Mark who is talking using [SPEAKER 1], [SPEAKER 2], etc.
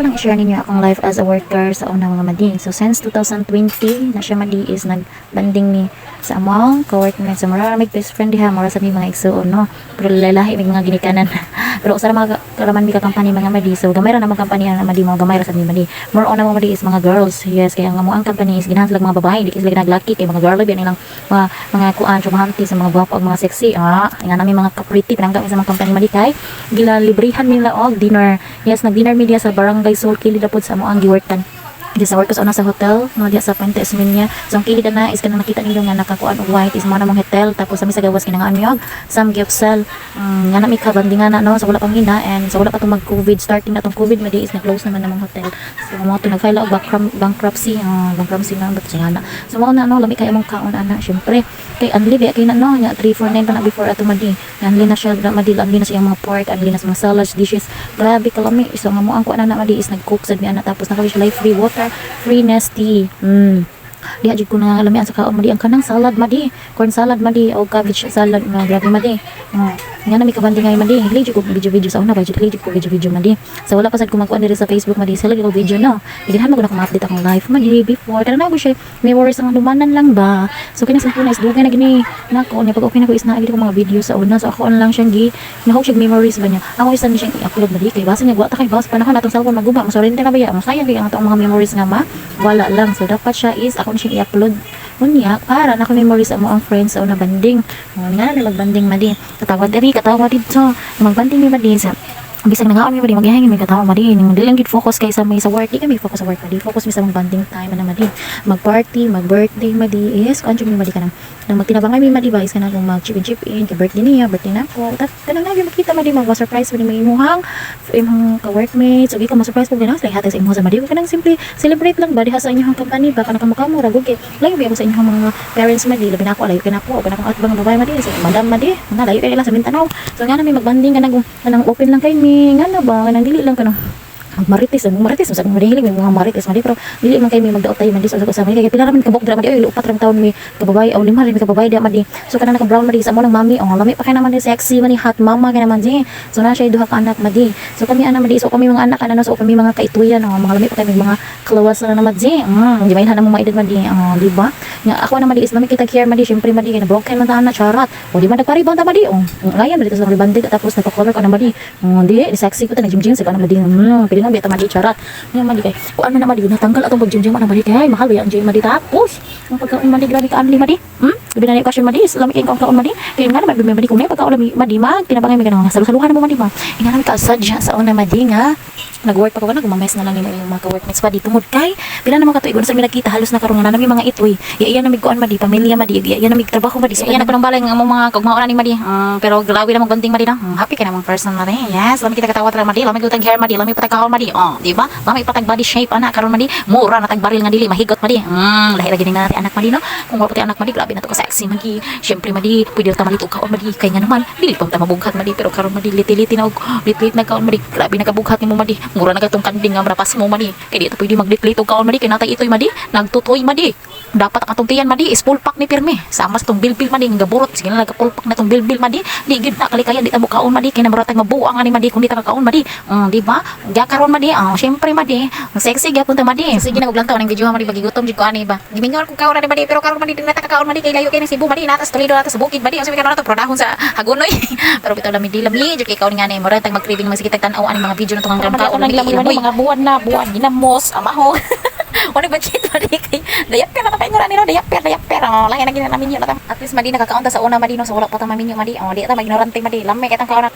[SPEAKER 1] Ako lang i-share ninyo akong life as a worker sa una, mga madi. So since 2020 na siya, madi, is nagbanding mi sa among co-workmates. So mura mig best friend diha, mura sa mi mga igsuon, no. Pero lalahi mig mga ginikanan. Pero usa ra mga karaman mi ka company, mga madi. So gamay ra namang company ang madi mo, gamay ra sa mi, madi. More on na, mga madi, is mga girls. Yes, kaya nga mo ang company is ginahan sila mga babae, di sila ginaglaki kay mga girl biyan nilang mga kuan trumahanti sa mga gwapo ug mga sexy. Ah, nga nami mga ka-pretty pinangga mi sa mga company, madi, kay gila librihan nila og dinner. Yes, nag-dinner mi diha sa Barangay Sol, kilid na pod sa amo ang giworkan. Di sa work ko sa una sa hotel, no, diha sa Puente Osmeña. So ang kilid na is kanang nakita ninyo nga nakakuan og white is mo na mong hotel. Tapos sa mi sa gawas kinangaan mi og samgyupsal. Nga na mi kabanding nga na, no, so wala pang hina and so wala pa tong mag-COVID, starting na tong COVID, madi, is na-close naman namang hotel. So mo to nag-file og bankruptcy, bankruptcy na ba't siya na. So mo na, no, lami kay among kaon ana, syempre. Kay unli ba kay na, no, nya 349 pa na before ato, madi. Unli na siya, madi, unli na siya mga pork, unli na sa mga salads, dishes. Grabe kalami. So nga mo ang kuan na, madi, is nag-cook sad mi ana, tapos naka siya free water, free Nestea. Diha jud ko na lamian sa kaon, madi, ang kanang salad, madi, corn salad, madi, o cabbage salad nga grabe, madi. Oh, nga na mi kabanding ngay, madi. Hili jud ko video video sa una ba jud, hili jud ko video video, madi. So wala pa sad ko magkuan diri sa Facebook, madi, sila ko video, no. Ginahan mo ko na ko ma-update akong life, madi, before. Kana na ko siya memories ang dumanan lang ba. So kini sa una is dugay na gini nako niya. Pag okay na ko is naa ko mga video sa una. So ako lang siyang gi nahog siya memories ba niya. Ako isa ni siyang i-upload, madi, kay basta niya wa ta kay bas panahon atong cellphone maguba, masurrender na ba ya, masayang kay ang atong mga memories nga ma wala lang. So dapat siya is ako na siyang i-upload unya para na memories amo ang friends sa una banding. Oh, nga na magbanding, madi, katawa diri, katawa didto, magbanding mi, madi, sa bisag nangaon mi, madi, magyahingin mi katawa, madi. Ning dili lang gid focus kay sa may sa work, di kami focus sa work, madi, focus mi sa mga bonding time ana, madi, mag-party, mag-birthday, madi, is kuan jud mi, madi, kanang nang magtinabangay mi, madi ba, is kanang kung mag chip in chip in kay birthday niya, birthday nako, ta kanang lagi makita, madi, mag surprise madi may imuhang imong ka-workmates ug ikaw ma-surprise pag ganahan sila hatag sa imuha sa madi, kanang simple celebrate lang ba diha sa inyong company ba, kanang kamo-kamo ra gud kay layo ba sa inyong mga parents, madi, labi na ako, layo kay nako, kanang akong atbang babae, madi, sa madam, madi, nga layo kay nila sa Mindanao. So nga na may magbanding kanang kanang open lang kay mi nga na ba, kanang dili lang kanang marites, ang marites sa mga hilig may mga marites, madi, pero dili man kay may magdaot tayo, madi, sa sa madi, kay pila ra man kabuk dira, madi, oy, upat ra taon mi kababay o lima rin mi kababay diha, madi. So kanang naka brown, madi, sa amo ng mami, oh, lami pa kay naman di, sexy man ni, hot mama kay naman di. So na siya duha ka anak, madi. So kami ana, madi, so kami mga anak ana, so kami mga kaituyan, oh, mga lami pa kay may mga klawas na naman di. Di may na mo maedad, madi, oh, di ba nga ako na, madi, is lami kita care, madi, syempre, madi, kay na broken man ta ana, charot. O di man nagpariband ta, madi, oh, ngayon madi sa rebanded, tapos nagpa-color ko na, madi, oh, di sexy ko ta, nag-gym gym sa kana, madi. Pili na biya ta, madi, charot. Nga, madi, kay kuan man na, madi, natanggal atong pag-gym gym ana, madi, kay mahal ba ang gym, madi. Tapos ang pagkaon, madi, grabe ka anli, madi. Labi na ni okasyon, madi, lami kay kaon, madi, kay nga naman madi, kung may pagkaon lami, madi, mag tinabangay mi kanang salu-saluhan mo, madi ba. Nga naman ka sadya sa una, madi, nga nag-work pa ko, kanang gumames na lang nimo yung mga ka-workmates pa di tungod kay pila na mga katuig sa mi nagkita, halos na karon nga na nami mga itoy iya iya na mig kuan, madi, pamilya, madi, iya iya na mig trabaho, madi. So iya na ko ng balay nga among mga kugmao na ni, madi. Pero grabe na magbanding, madi, na happy kay namang person, madi. Yes, lami kita katawa tra, madi, lami gutang hair, madi, lami patag kaon, madi, oh, di ba, lami patag body shape ana karon, madi, mura na tag baril nga dili mahigot, madi. Lahi ra gini na anak, madi, no. Kung wala pati anak, madi, grabe na to ka sexy, madi. Syempre, madi, pwede ta malit og kaon, madi, kay nga naman dili pa ta mabughat, madi. Pero karon, madi, liti-liti na og lit-lit na kaon, madi, grabe na kabughat nimo, madi, mura na katong kanding nga marapas mo, madi, kay di ta pwede maglit-lit og kaon, madi, kay natay itoy, madi, nagtutoy, madi. Dapat ang atong tiyan, madi, is full pack ni pirmi sama sa tong bilbil, madi, nga gaburot sige na nagka full pack na tong bilbil, madi. Di gid na kalikayan di ta mo kaon, madi, kay namura tag mabuang ani, madi, kung di ta kakaon, madi. Di ba gya karon, madi, oh, syempre, madi, ang sexy gyapon ta, madi. Sige na og lantaw ng video, madi, bagigutom jud ko ani ba, gimingon ko kaon ani, madi. Pero karon, madi, di na ta kakaon, madi, kay layo kay ng Cebu, madi, natas Toledo, natas sa bukid, madi. Ang sabi karon nato prodahon sa Hagonoy. Pero bitaw lami di lami jud kay kaon nga ni, mura tag mag-craving, magsige tag tan-aw ani mga video na tungang kaon
[SPEAKER 2] Madi,
[SPEAKER 1] lami.
[SPEAKER 2] Mga buwan na, buwan, ginamos, amaho. Wala budget, madi, kay diaper na ta paingon ani no, diaper, diaper. Oh, lahi na gina namin yun na ta. At least, madi, nakakaon ta sa una, madi, no, so wala pa ta maminyo, madi. Oh, di ta magignorante, madi. Lami kay tang kaon.